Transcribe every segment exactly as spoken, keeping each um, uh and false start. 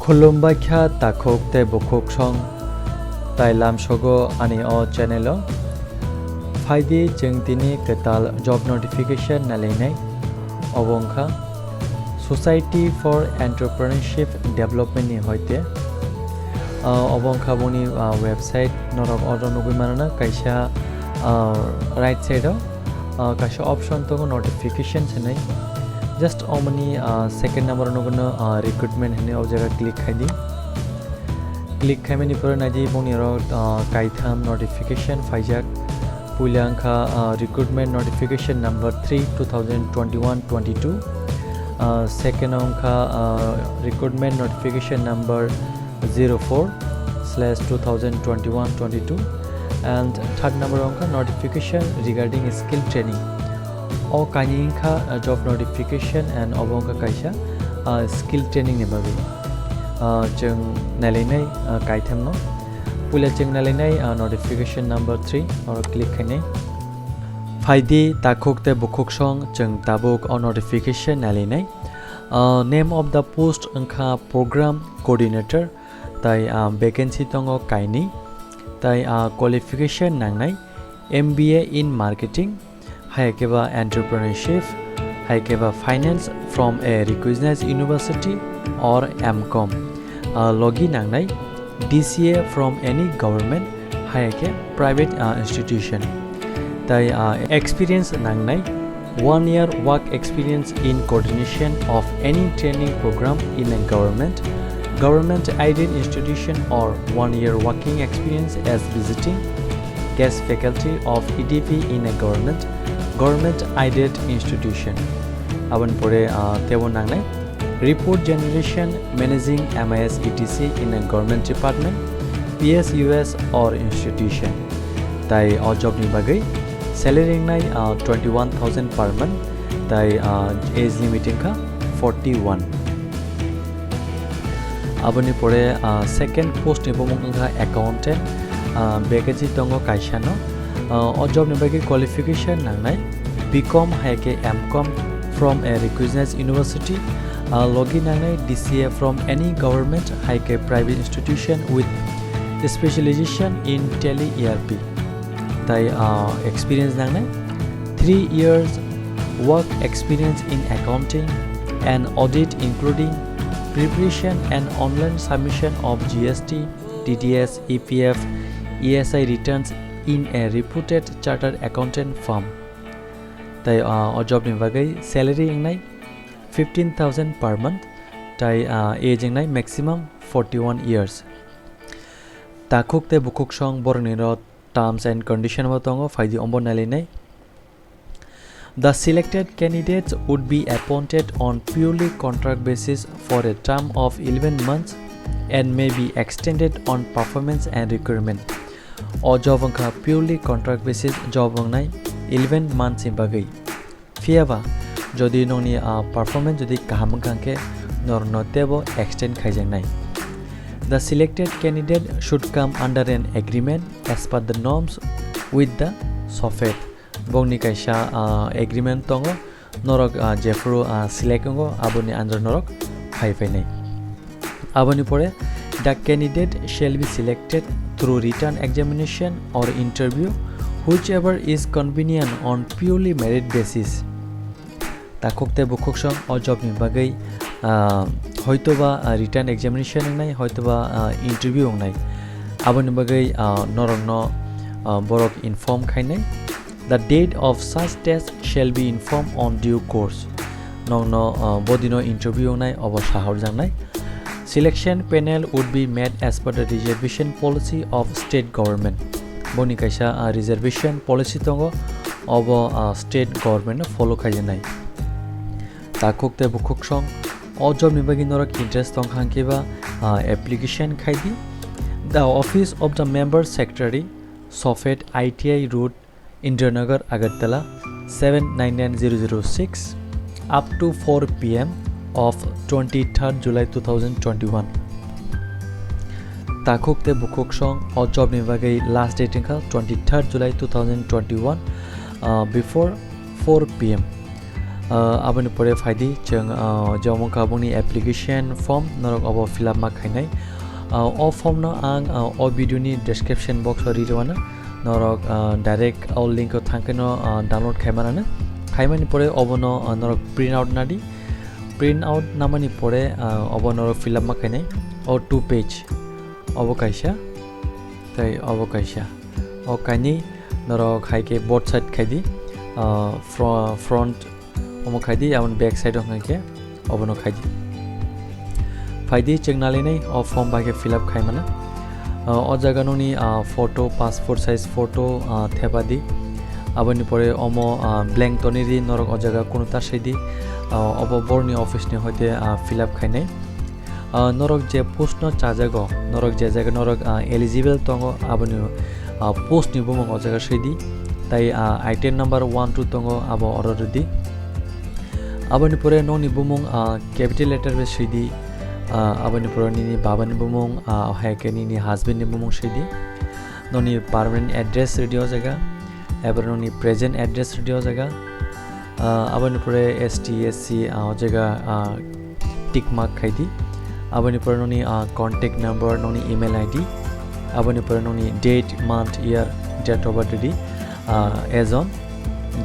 Khulumbai kha takhuk tei bukhuk song, tai lamsogo ani o channel o. Phaidi chwng tini kwtal job notification nailainai. Obo wngkha Society for Entrepreneurship Development ni hoite. Ah, obo wngkha boni, ah, website, norok oro nugwi mano kaisa, ah, right side o, ah, kaisa option tongo notification hinwi. Just omoni, ah, second number o nugwi no, ah, recruitment hinwi o jaga click khai di. Click khaimani pore naidi boni oro, ah, kaitham notification phaijak. Puila wngkha, ah, recruitment notification number three two thousand twenty-one twenty-two. Ah, second wngkha, ah, recruitment notification number zero four slash two thousand twenty-one twenty-two, and third number wngkha notification regarding skill training. O kainwi wngkha, ah, job notification and obo wngkha kaisa, ah, skill training ni bagwi. Ah, chwng nailainai, ah, kaithamno. Puila chwng nailainai, ah, notification number three, oro click khainai. Phaidi takhuk tei bukhuk song chwng tabuk o notification nailainai. Ah, name of the post wngkha program coordinator, tai, ah, vacancy tongo kainwi, tai, ah, qualification nangnai M B A in marketing, hai khe ba entrepreneurship, hai khe ba finance from a recognized university or M com. Ah, logi nangnai D C A from any government, hai khe private, ah, institution. Tai, ah, experience nangnai one year work experience in coordination of any training program in a government, government aided institution or one year working experience as visiting guest faculty of E D P in a government, government aided institution. Aboni pore, ah, tebo nangnai report generation, managing M I S E T C in a government department, P S U S or institution. Tai o job ni bagwi salary wngnai, ah, twenty-one thousand per month, tai, ah, age limit wngkha forty-one. Aboni pore, ah, second post ni bumung wngkha accountant, ah, vacancy tongo kaisa no. Ah, o job ni bagwi qualification nangnai B com hai khe M com from a recognized university, ah, logi nangnai D C A from any government hai khe private institution with specialization in Tally E R P. Tai, ah, experience nangnai three years work experience in accounting and audit, including preparation and online submission of G S T, T D S, E P F, E S I returns in a reputed chartered accountant firm. Tai, ah, o job ni bagwi salary wngnai fifteen thousand per month, tai, ah, age wngnai maximum forty-one years. Takhuk tei bukhuk song borok ni ro terms and condition bo tongo, phaidi ombo nailainai. The selected candidates would be appointed on purely contract basis for a term of eleven months and may be extended on performance and requirement. O job wngkha purely contract basis job wngnai eleven months ni bagwi. Phiyaba, jodi nokni, ah, performance jodi kaham wngkha khe norokno tebo extend khaijaknai. The selected candidate should come under an agreement as per the norms with the SOFED. Bongni kaisa, ah, agreement tongo, norok, ah, jephuru, ah, select wngo, aboni under norok phai phainai. Aboni pore, the candidate shall be selected through written examination or interview, whichever is convenient, on purely merit basis. Takhuk tei bukhuk song o job ni bagwi, ah, hoitoba, ah, written examination wngnai, hoitoba, ah, interview wngnai. Aboni bagwi, ah, norokno, ah, borok inform khainai. The date of such test shall be informed on due course. Nokno, ah, bodino interview wngnai obo sahorjaknai. Selection panel would be made as per the reservation policy of state government. Boni kaisa, ah, reservation policy tongo, obo, ah, state government no follow khaijaknai. Takhuk tei bukhuk song o job ni bagwi norok interest tong kha hwnkhe ba, ah, application khai di. The office of the member secretary, SOFED, I T I Road, Indiranagar, Agartala, seven nine nine zero zero six, up to four P M of twenty-third July two thousand twenty-one. Takhuk tei bukhuk song o job ni bagwi last date wngkha twenty-third July two thousand twenty-one, uh, before four P M. Ah, aboni pore phaidi chwng, ah, je omo wngkha boni application form, norok obo fill up ma khainai. Ah, o form no ang, ah, o video ni description box o ri rwano. Norok, ah, direct o link o thangkhe no, ah, download khai manano. Khaimani pore obono, ah, norok print out nadi. Print out namani pore, ah, obo norok fill up ma khainai. O two page. Obo kaisa. Tei obo kaisa. O kainwi norok hai khe both side khaidi. Ah, fro-, front omo khaidi, aboni back side o hwnkhe obono khaidi. Phaidi chwng nalinai o form bai khe fill up khaimano. Ah, o jaga nokni, ah, photo, passport size photo, ah, thepadi. Aboni pore omo, ah, blank tonwi di, norok o jaga kunu ta sidi. Ah, obo borni office ni hoite, ah, fill up khainai. Ah, norok je post no chajago, norok je jaga norok, ah, eligible tongo, aboni, ah, post ni bumung o jaga sidi. Tai, ah, item number one two tongo, abo oro rwdi. Aboni pore nokni bumung, ah, capital letter bai sidi. Ah, aboni pore nini baba ni bumung, ah, hai khe nini husband ni bumung sidi. Nokni permanent address rwdi o jaga. Ebar nokni present address rwdi o jaga. Ah, aboni pore S T, S C, ah, o jaga, ah, tick mark khaidi. Aboni pore nokni, ah, contact number, nokni email I D. Aboni pore nokni date, month, year, date of birth rwdi, ah, as on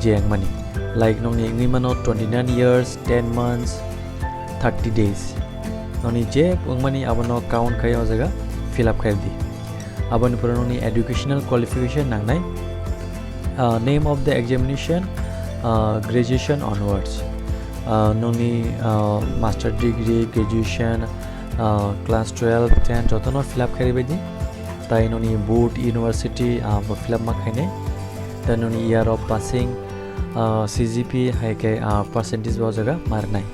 je wngmani. Like nokni wngwi mano twenty nine years, ten months, thirty days. Nokni je wngmani abono count khai o jaga fill up khai di. Aboni pore nokni educational qualification nangnai. Ah, name of the examination, ah, graduation onwards. Ah, nokni, ah, master degree, graduation, ah, class twelve, ten jotono fill up khai rwbaidi. Tai nokni board, university, ah, bo fill up ma khainai. Tai nokni year of passing, ah, C G P hai khe, ah, percentage bo o jaga ma rwnai.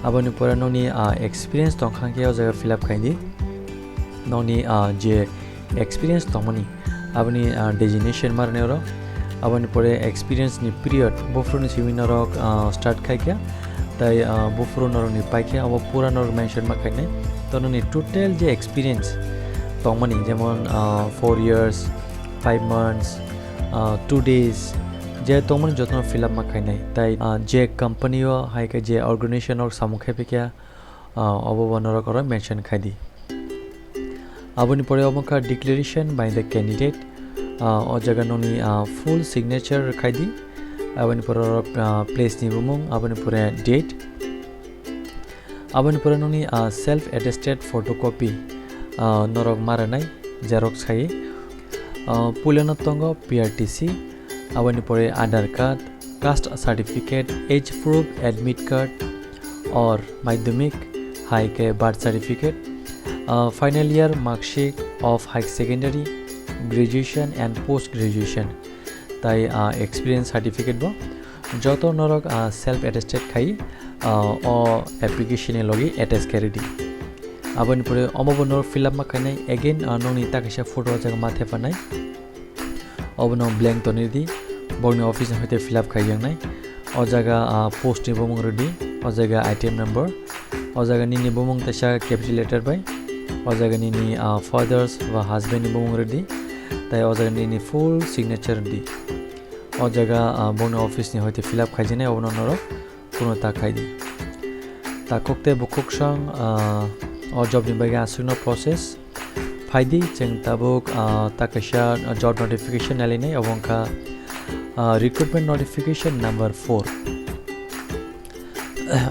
Aboni pore nokni, ah, experience tongkha khe o jaga fill up khaidi. Nokni, ah, je experience tongmani, aboni, ah, designation ma rwnai oro. Aboni pore experience ni period, buphuru ni simi norok, ah, start khai khe, tai, ah, buphuru norok ni pai khe, abo pura norok mention ma khainai. To nokni total je experience tongmani, jemon, ah, four years, five months, ah, two days, je tongmani jotono fill up ma khainai. Tai, ah, je company o hai khe je organization rok samung khai phi khe, ah, obo bo norok oro mention khai di. Aboni pore obo wngkha declaration by the candidate. Ah, o jaga nokni, ah, full signature khai di. Aboni pore oro, ah, place ni bumung, aboni pore date. Aboni pore nokni, ah, self attested photocopy, ah, norok ma rwnai, xerox khai. Ah, puilano tongo P R T C, aboni pore Aadhaar card, caste certificate, age proof, admit card, or madhyamik, hai khe birth certificate, ah, final year mark sheet of high secondary, graduation and post graduation, tai, ah, experience certificate bo. Joto norok, ah, self attested khai, ah, o application ni logi attach khe rwdi. Aboni pore omo bo norok fill up ma khainai, again, ah, nokni ta kaisa photo o jaga ma thepanai. Obono blank tonwi di, borokni office ni hoite fill up khai yangnai. O jaga, ah, post ni bumung rwdi, o jaga item number, o jaga nini bumung teisa capital letter bai, o jaga nini, ah, fathers ba husband ni bumung rwdi, tai o jaga nini full signature rwdi. O jaga, ah, borokni office ni hoite fill up khaijaknai, obono norok kuno ta khai di. Takhuk tei bukhuk song, ah, o job ni bagwi aswkno process. Phaidi chwng tabuk, ah, ta kaisa job notification nailainai, obo wngkha, ah, recruitment notification number four.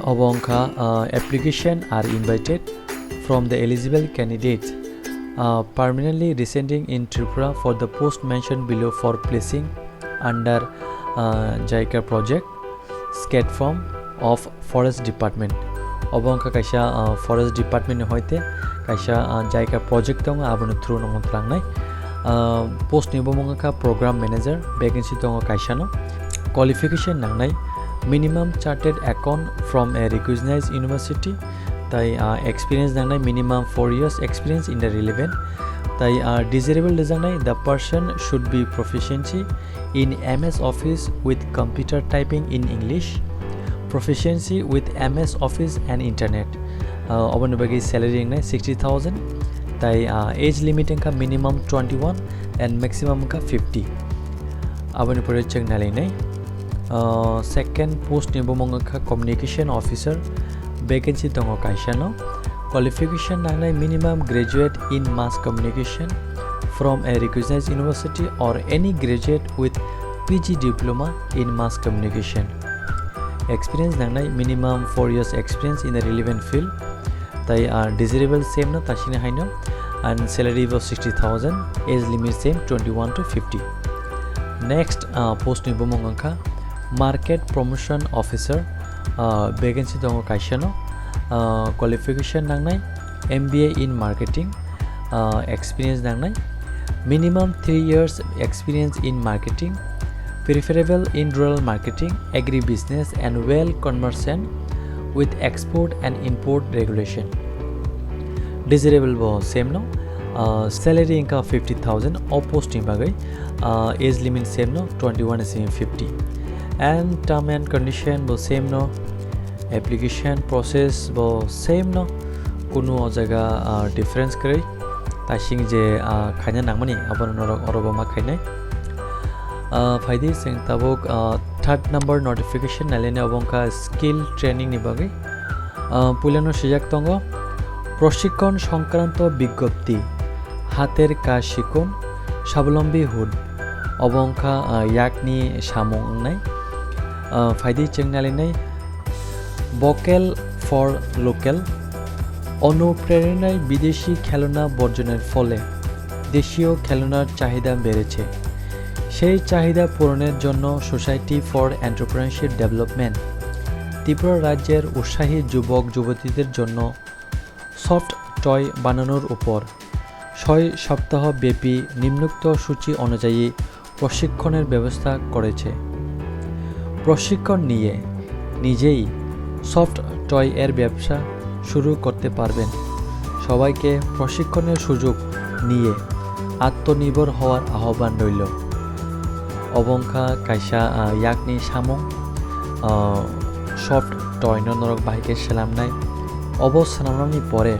Obo wngkha, ah, application are invited from the eligible candidates, ah, permanently residing in Tripura for the post mentioned below for placing under, ah, JICA project, SCAD form of Forest Department. Obo wngkha kaisa, ah, Forest Department ni hoite kaisa, ah, JICA project tongo, aboni through no tlangnai. Ah, post ni bumung wngkha Program Manager, vacancy tongo kaisa no. Qualification nangnai, minimum chartered account from a recognized university, tai, ah, experience nangnai, minimum four years experience in the relevant, tai, ah, desirable rijaknai, the person should be proficiency in M S Office with computer typing in English, proficiency with M S Office and internet. Ah, oboni bagwi salary wngnai sixty thousand, tai, ah, age limit wngkha minimum twenty one and maximum wngkha fifty. Aboni pore chwng nailainai. Uh, second post ni bumung wngkha communication officer, vacancy tongo kaisa no. Qualification nangnai minimum graduate in mass communication from a recognized university or any graduate with P G diploma in mass communication. Experience nangnai minimum four years experience in the relevant field. Tai, ah, desirable same no, tasini haino, and salary bo sixty thousand, age limit same twenty-one to fifty. Next, ah, post ni bumung wngkha market promotion officer, ah, vacancy tongo kaisa no, ah, qualification nangnai M B A in marketing, ah, experience nangnai minimum three years experience in marketing, preferable in rural marketing, agribusiness and well conversant with export and import regulation. Desirable bo same no, ah, salary wngkha fifty thousand o post ni bagwi, ah, age limit same no twenty-one simi fifty, and term and condition bo same no, application process bo same no, kunu o jaga, ah, difference kwrwi. Tasing je, ah, khaina nangmani, abono norok oro bo ma khainai. Ah, phaidi chwng tabuk, ah, third number notification nailainai, obo wngkha skill training ni bagwi. Ah, puilano swijak tongo, "Proshikkhon songkranto bigyopti, hater kaj sikhun, swalombi hun." Obo wngkha, ah, yakni samung wngnai. Ah, phaidi chwng nailainai, "Vocal for local, অনুপ্রেরণায় বিদেশি খেলনা বর্জনের ফলে দেশীয় খেলনার চাহিদা বেড়েছে। সেই চাহিদা পূরণের জন্য society for entrepreneurship development Tripura রাজ্যের উৎসাহী যুবক যুবতীদের জন্য সফট টয় বানানোর উপর ছয় সপ্তাহ ব্যাপী নিম্নোক্ত সূচি অনুযায়ী প্রশিক্ষণের ব্যবস্থা করেছে। প্রশিক্ষণ নিয়ে নিজেই সফট টয় এর ব্যবসা শুরু করতে পারবেন। সবাইকে প্রশিক্ষণের সুযোগ নিয়ে আত্মনির্ভর হওয়ার আহ্বান রইল। Obo wngkha kaisa, ah, yakni samung, ah, soft toy no norok bahai khe selamnai. Obo selamnani pore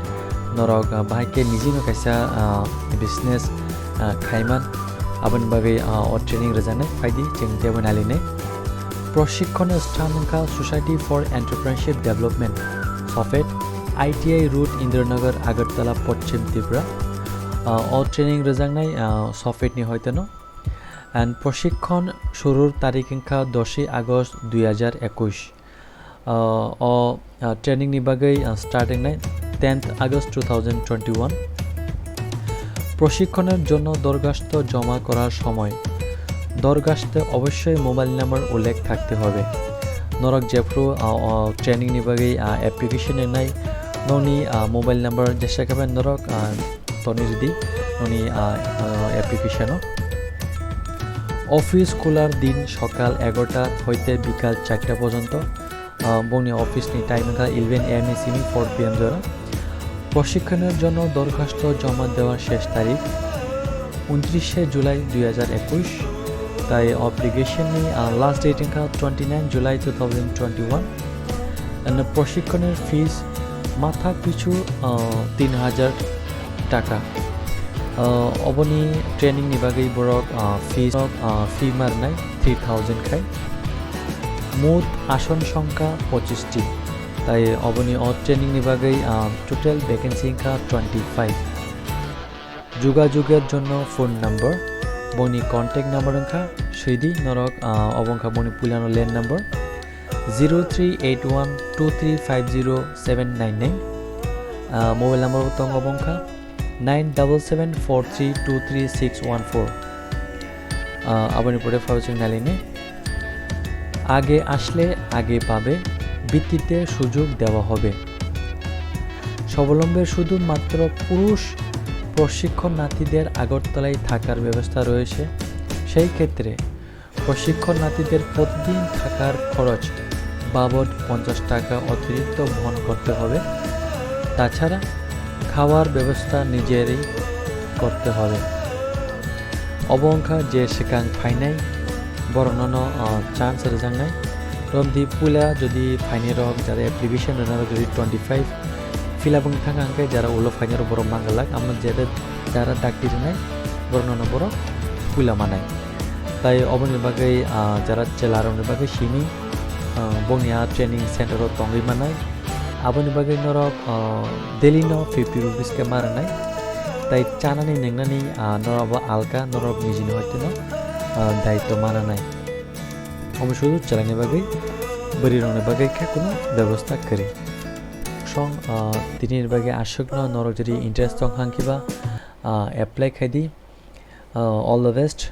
norok, ah, bahai khe nijino kaisa, ah, business, ah, khaiman. Aboni bagwi, ah, o training rwjaknai, phaidi chwng teibo nailainai. প্রশিক্ষণের স্থান wngkha Society for Entrepreneurship Development, সফেড, ITI road, Indranagar, আগরতলা, পশ্চিম Tripura. Ah, o training rwjaknai, ah, সফেড ni hoiteno. And প্রশিক্ষণ শুরুর তারিখ wngkha দশই আগস্ট দুই হাজার একুশ. Ah, o, ah, training ni bagwi, ah, start wngnai tenth August two thousand twenty-one. প্রশিক্ষণের জন্য দরখাস্ত জমা করার সময় দরখাস্তে অবশ্যই মোবাইল নাম্বার উল্লেখ থাকতে হবে। Norok jephru, ah, o training ni bagwi, ah, application wngnai, nokni, ah, mobile number jesa khe bai norok, ah, toni rwdi nokni, ah, ah, application o. Office খোলার দিন সকাল এগারোটা হইতে বিকাল চারটা পর্যন্ত। Ah, bongni office ni time wngkha eleven A M ni simi four P M jora. প্রশিক্ষণের জন্য দরখাস্ত জমা দেওয়ার শেষ তারিখ ঊনত্রিশে জুলাই দুই হাজার একুশ। Tai application ni, ah, last date wngkha twenty nine July two thousand twenty one. And প্রশিক্ষণের fees মাথা পিছু, ah, তিন হাজার টাকা. Ah, oboni training ni bagwi borok, ah, fees, ah, fee ma rwnai three thousand khai. মোট আসন সংখ্যা পঁচিশটি. Tai oboni o training ni bagwi, ah, total vacancy wngkha twenty five. যোগাযোগের জন্য ফোন নম্বর, bongni contact number wngkha, swidi norok, ah, obo wngkha bongni puilano land number, zero three eight one two three five zero seven nine nine. Ah, mobile number bo tongo, obo wngkha nine double seven four three two three six one four. Ah, aboni pore pharo chwng nailainai. আগে আসলে আগে পাবে ভিত্তিতে সুযোগ দেওয়া হবে। স্বাবলম্বীর শুধুমাত্র পুরুষ প্রশিক্ষণার্থীদের আগরতলায় থাকার ব্যবস্থা রয়েছে। সেই ক্ষেত্রে প্রশিক্ষণার্থীদের প্রতিদিন থাকার খরচ বাবদ পঞ্চাশ টাকা অতিরিক্ত বহন করতে হবে। তাছাড়া খাওয়ার ব্যবস্থা নিজেরই করতে হবে। Obo wngkha je swkang phainai borokno no, ah, chance rwjaknai. Romdi puila jodi phainai rok jara application rwna rok jodi twenty five fill up wng thang kha, hwnkhe jara ulo phainai rok borok mangalak, amo jere jara dakti rwnai borokno no borok puila manai. Tai oboni bagwi, ah, jara chwlarokni bagwi simi, ah, bongni a training center o tongwi manai. Aboni bagwi norok, ah, daily no fifty rupees khe ma rwnai. Tai chanani nwngnani, ah, norok bo alka, norok nijini hoiteno, ah, daitw mananai. Omo sudu chwlaini bagwi, bwrwirokni bagwi khe kuno bebosta kwrwi. Song, ah, tinini bagwi aswkno norok jodi interest tong hang khiba, ah, apply khai di. Ah, all the best.